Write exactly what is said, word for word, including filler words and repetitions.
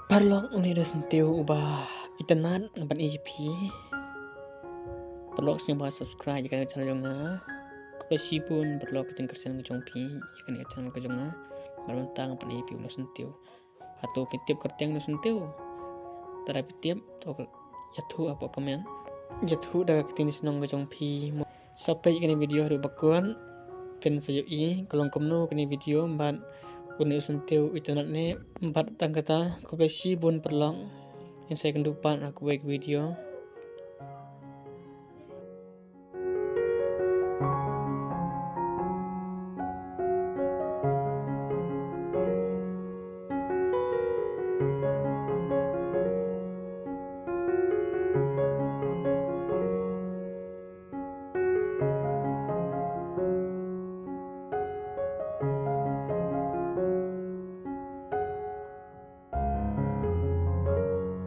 Paralok, une u syntiew uba itynnad nga ban ai ïa phi. Paralok, sngewbha subscribe ïa kane ka channel jong nga. Khublei shibun paralok ka jingkyrshan ka jong phi ïa kane ka channel ka jong nga. Bad mynta nga ban ai ïa phi une u syntiew. Hato phi tip kyrteng une u syntiew? Lada phi tip to ïathuh hapoh comment. Ïathuh da ka ktien shnong ka jong phi. Sa peit ïa kane ka video haduh ba kut, phin sa ïohi ka long kumno kane ka video bad une u syntiew itynnad ne. Bad tang kata, khublei shibun paralok. Ngin sa ïakynduh pat ha kawei ka video.